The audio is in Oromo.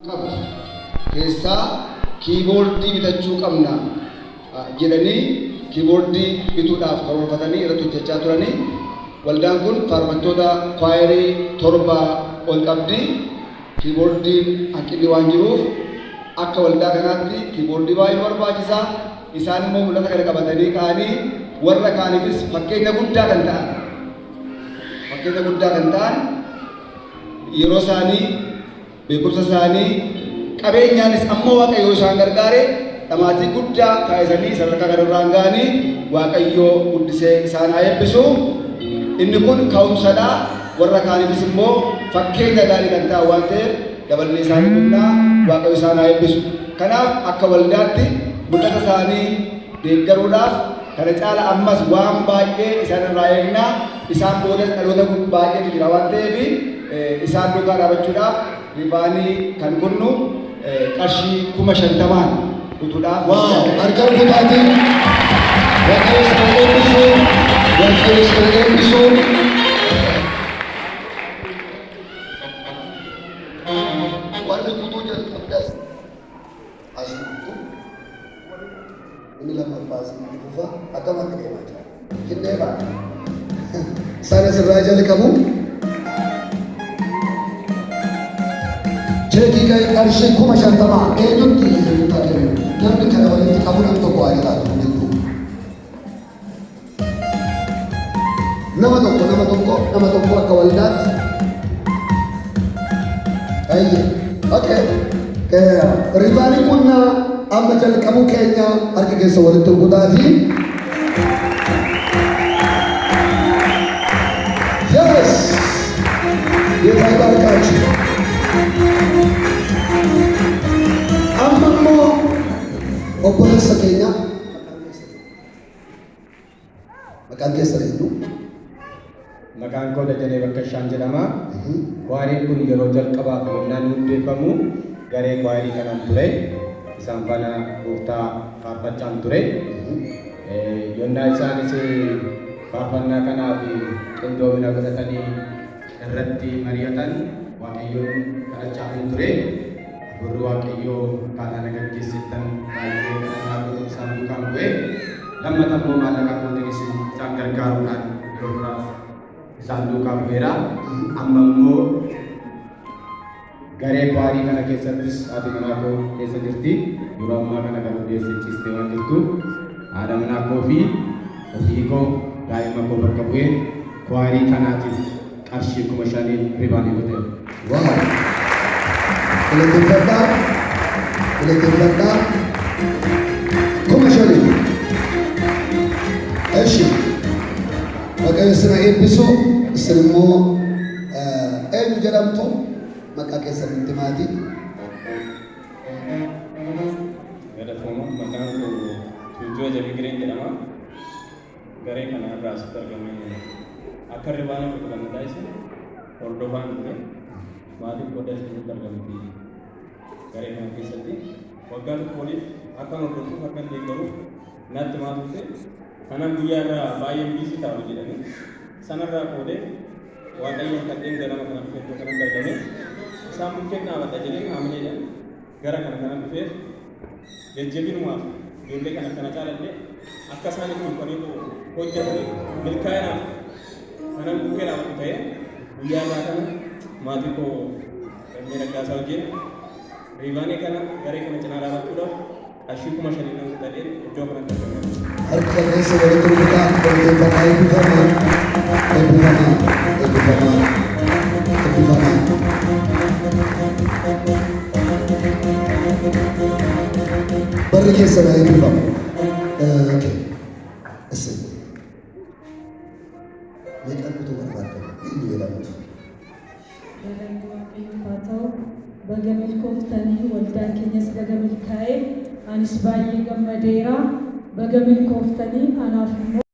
Qabu keessaa kiiboordii bitachuu qabna jedhanii kiiboordii bituudhaaf karoorfatanii irratti hojjechaa turanii. Waldaan kun faarfattoota kwaayerii 7 ol qabdi. Kiiboordiin hanqinni waan jiruuf akka waldaa kanaatti kiiboordii baay'ee nu barbaachisa. Isaan immoo mul'ata kana qabatanii ka'anii warra kaaniifis fakkeenya guddaa kan ta'an fakkeenya guddaa kan ta'an yeroo isaanii, beekumsa isaanii, qabeenyaanis amma Waaqayyo isaan gargaare dhamaatii guddaa taasisanii sadarkaa kanarraan ga'anii Waaqayyo guddisee isaan haa eebbisu. Inni kun ka'umsadha. Warra kaaniifis immoo fakkeenya gaarii kan ta'an waan ta'eef daballee isaanii kennaa Waaqayyo isaan haa eebbisu. Kanaaf akka waldaatti mul'ata isaanii deeggaruudhaaf kana caala ammas waan baay'ee isaan irraa eegna. Isaan boodas dhaloota baay'eetu jira waan ta'eef isaan duukaa dhaabachuudhaaf riivaanii kan kunnu qarshii 50,000 kutuudhaaf. Wow! Harka rukutaatiin Waaqayyo isin haa eebbisu. Waaqayyo isin haa eebbisu. Warri kutuu jalqabdas as kutu. Inni lammaffaa itti fufa. Akkam akka deemaa jira. Hin deemaa. Isaan asirraa jalqabu. Cheekii qarshii 50,000 eenyutti eenyutti kennu? Namni kana walitti qabu nam tokko haa jiraatu gidduu. Nama tokko, nama tokko, nama tokko akka waldaatti. Ayye. Okay. Ribaanii qunnaa amma jalqabuu keenya harka keessa walitti rukutaati. Yes! ጌታ ይባርካችሁ። Amma immoo obboleessa keenya, maqaan keessan eenyu? Maqaan koo Dajanee Bakkashaan jedhama. Kwaariin kun yeroo jalqabaaf yennaa inni hundeeffamu garee kwaayirii kanaan ture. Isaan faana gooftaa faarfachaan ture. Yonnaa isaanis faarfannaa kanaaf qindoomina godhatanii irratti mari'atan Waaqayyoon kadhachaafin ture. Hafuurri Waaqayyoo akkaataa na gaggeessettan baay'ee kadhannaa kootiin isaan duukaan bu'e. Lammata immoo maallaqa kootiinis isaan gargaaruudhaan yeroo duraaf isaan duukaa bu'eera. Amma immoo garee kwaarii kana keessattis haati manaa koo keessa jirti. Yeroo ammaa kana garuu deessee ciistee waan jirtuuf haadha manaa koo fi ofii koo daa'ima koo bakka bu'ee kwaarii kanaatiif qarshii 5,000 ribaanii kuteera. Wow! Galateeffadhaa. Galateeffadhaa. 5,000. Eshi. Waaqayyo isin haa eebbisu. Isin immoo eenyu jedhamtu? Maqaa keessan nutti maatii. Galatooma, maqaan koo Tuujjoo Ajabii Gireen jedhama. Garee kana irraa asitti argamee akka ribaana kutu kan na taasise hordofaan ture. Maatiin qooda as keessatti argamti garee kana keessatti. Waggaa tokko oliif akkan hordofuuf akkan deeggaruuf natti himaa turte. Kanaaf guyyaa irraa baay'een biizii ta'a jedhanii sanarraa qoodee Waaqayyoon kadheen ganama kana dhufee iddoo kanatti argame. Isaan bukkeen dhaabadha jedheen haamileedhaan gara kana kanan dhufeef jajjabinumaaf ijoollee kana kana caalallee akka isaan itti dhufanii hojjetaniif milkaa'inaaf kanan bukkee dhaabadhu ta'ee guyyaa irraa kana maatii koo Galmee Raggaasaa wajjin riivaanii kana garee kana cinaa dhaabachuudhaaf qarshii 5,000 nan kutadheen iddoo kanatti argameera. Harka keessa walitti rukutaa galateeffadhaa. Eebbifamaa, eebbifamaa, eebbifamaa, eebbifamaa. Barri keessan haa eebbifamu. Okay. Isin meeqaan kutuu barbaaddan? Eenyu jedhamtu? Galanni Waaqayyoof haa ta'u. Baga milkooftanii, waldaan keenyas baga milkaa'e. Anis baay'ee gammadeera. Baga milkooftanii, anaaf immoo.